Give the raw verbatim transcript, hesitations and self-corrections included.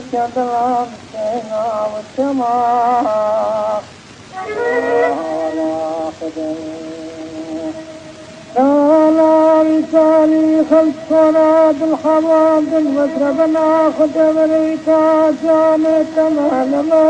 Kedilan sena ve çema. Ala Xwedê. Ala Îtalî xelk xora dil hewa dil ve trebena Xwedê ve reyta canê temeleme.